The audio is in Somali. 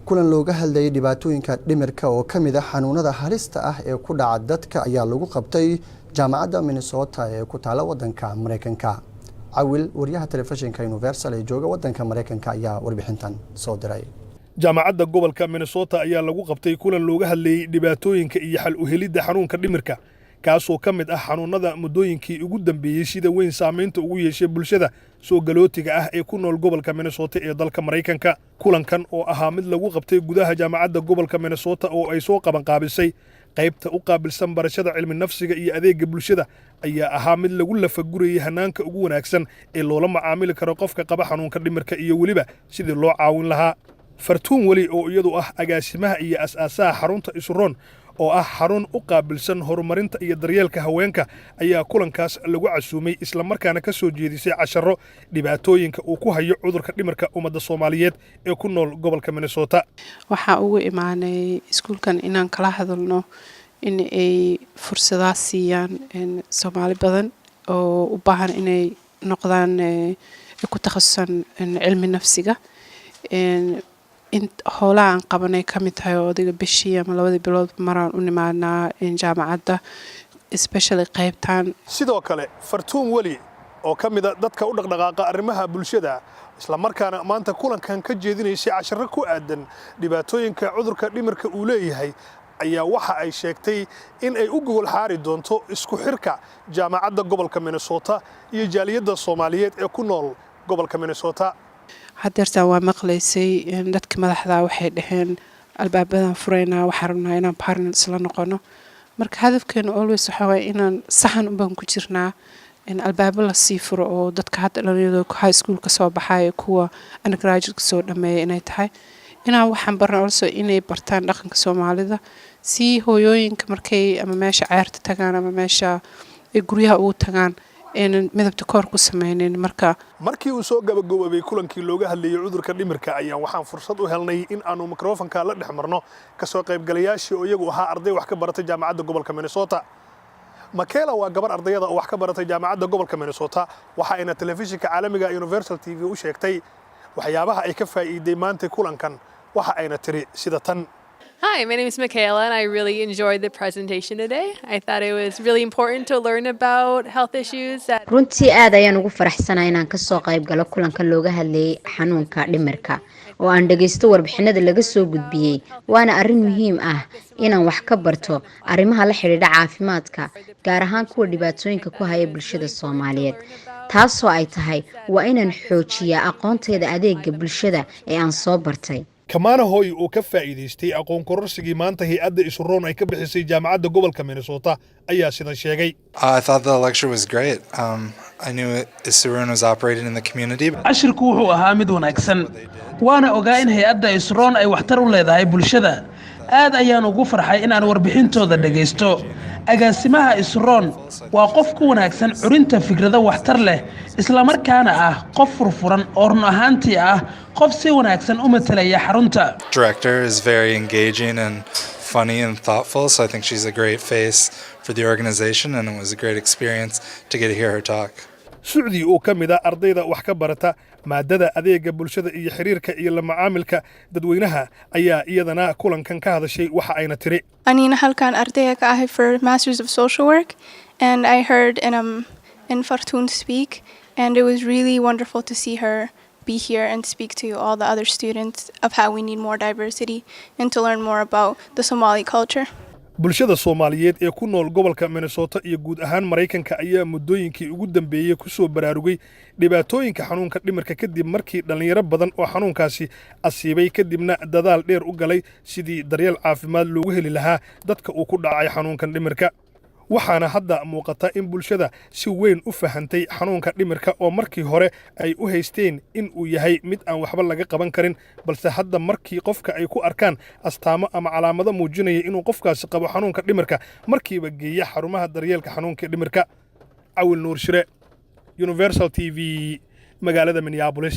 Kulan looga hadlayay dhibaatooyinka dhimirka oo ka mid ah xanuunada halista ah ee ku dhaca dadka ayaa lagu qabtay Jaamacadda Minnesota ee ku taala wadanka Mareykanka. Cawil, wariyaha telefishinka Universal ee jooga wadanka Mareykanka, ayaa warbixintan soo diray. Jaamacadda gobolka Minnesota ayaa lagu qabtay kulan looga hadlayey dhibaatooyinka iyo xal u helidda xanuunka dhimirka, kaasoo ka mid ah xanuunnada muddooyinkii ugu dambeeyey sida weyn saamaynta ugu yeeshay bulshada soo galootiga ah ee ku nool gobolka Minnesota ee dalka Maraykanka. Kulankan oo ahaa mid lagu qabtay gudaha jaamacadda gobolka Minnesota oo ay soo qabanqaabisay qaybta u qaabilsan barashada cilmi nafsiga iyo adeegga bulshada ayaa ahaa mid lagu lafagurayay hannaanka ugu wanaagsan ee loola macaamili karo qofka qaba xanuunka dhimirka iyo weliba sidii loo caawin lahaa. Fartuun Weli, oo iyadu ah agaasimaha iyo as-aasaha xarunta Isuroon, oo ah xarun u qaabilsan horumarinta iyo daryeelka haweenka, ayaa kulankaas lagu casuumay, islamarkaana ka soo jeedisay casharro dhibaatooyinka uu ku hayo cudurka dhimirka ummadda Soomaaliyeed ee ku nool gobolka Minnesota. Waxaa ugu imaanay iskuulkan inaan kala hadalno in ay fursadaha siiyaan Soomaali badan oo u baahan inay noqdaan ku takhasusaan cilmi nafsiga. In howlaha aan qabanay ka mid tahay oo adiga bishii ama 2dii bilood maraan u nimaadnaa jaamacadda, especially qaybtan. Sidoo kale, Fartuun Weli oo ka mida dadka u dhaqdhaqaaqa arrimaha bulshada, islamarkaana maanta kulankan ka jeedinaysay casharro ku aadan dhibaatooyinka cudurka dhimirka uu leeyahay, ayaa waxa ay sheegtay in ay u gogol xaari doonto isku xirka jaamacadda gobolka Minnesota iyo jaaliyadda Soomaaliyeed ee ku nool gobolka Minnesota. Hadeertaan waa maqlaysay dadka madaxda waxay dhaheen albaabadan furaynaa, waxaan rabnaa inaan partner isla noqono. Marka hadafkeenu always waxaa waaye inaan saxan unbaan ku jirnaa in albaabo lasii furo oo dadka hadda dhalinyarada high school ka soo baxaya, kuwa undergraduate soo dhameeya, inay tahay inaan waxaan barna, also inay bartaan dhaqanka Soomaalida, si hooyooyinka markay ama meesha ceerta tagaan ama meesha ay guryaha ugu tagaan aynan midabta koor ku sameynin. Marka Markii uu soo gabagaboobay kulankii looga hadlayay cudurka dhimirka ayaa waxaan fursad u helnay in aanu mikrofonka la dhex marno kasoo qaybgalayaashii oo iyagu ahaa arday wax ka baratay jaamacadda gobolka Minnesota. Makela waa gabar ardayada oo wax ka baratay jaamacadda gobolka Minnesota. Waxa ayna telefishinka caalamiga Universal TV u sheegtay waxyaabaha ay ka faa'iiday maanta kulankan. Waxa ayna tiri sida tan: Hi, my name is Michaela, and I really enjoyed the presentation today. I thought it was really important to learn about health issues that Runtii aad ayaan ugu faraxsanahay inaan kasoo qayb galo kulanka looga hadlayay xanuunka dhimirka oo aan dhagaysto warbixinada laga soo gudbiyey, waana arrin muhiim ah inaan wax ka barto arrimaha la xidhiidha caafimaadka, gaar ahaan kuwa dhibaatooyinka ku haya bulshada Soomaaliyeed. Taasoo ay tahay, waa inaan xoojiyaa aqoonteyda adeega bulshada ee aan soo bartay. Kamaana Hooy oo ka faa'iidaystay aqoon kororsigii maanta hay-adda Isuroon ay ka bixisay jaamacadda gobolka Minnesota ayaa sidan sheegay: I thought the lecture was great. I knew Isuroon was operating in the community. Cashirku wuxuu ahaa mid wanaagsan, waana ogaa in hay-adda Isroon ay waxtar u leedahay bulshada. Aad ayaan ugu farxay inaan warbixintooda dhegaysto. Agaasimaha Isroon waa qof ku wanaagsan curinta fikrado waxtar leh, islamarkaana ah qof furfuran oo run ahaantii ah qof si wanaagsan u matalaya xarunta. Director is very engaging and funny and thoughtful, so I think she's a great face for the organization, and it was a great experience to get to hear her talk. Sucdi oo ka mid ah ardayda wax ka barata maadada adeega bulshada iyo xiriirka iyo la macaamilka dadweynaha ayaa iyadana kulankan ka hadashay. Waxa ayna tiri: Anina halkan ardayga ka ahay for Masters of Social Work, and I heard in Fartun speak, and it was really wonderful to see her be here and speak to all the other students of how we need more diversity and to learn more about the Somali culture. Bulshada Soomaaliyeed ee ku nool gobolka Minnesota iyo guud ahaan Maraykanka ayaa muddooyinkii ugu dambeeyey ku soo baraarugay dhibaatooyinka xanuunka dhimirka, kadib markii dhallinyaro badan oo xanuunkaasi asiibay, kadibna dadaal dheer u galay sidii daryeel caafimaad loogu heli lahaa dadka uu ku dhacay xanuunkan dhimirka. Waxaana hadda muuqata in bulshada si weyn u fahantay xanuunka dhimirka, oo markii hore ay u haysteen in uu yahay mid aan waxba laga qaban karin, balse hadda markii qofka ay ku arkaan astaamo ama calaamado muujinaya inuu qofkaasi qabo xanuunka dhimirka, markiiba geeya xarumaha daryeelka xanuunka dhimirka. Cawil Nuur Shire, Universal TV, magaalada Minneapolis.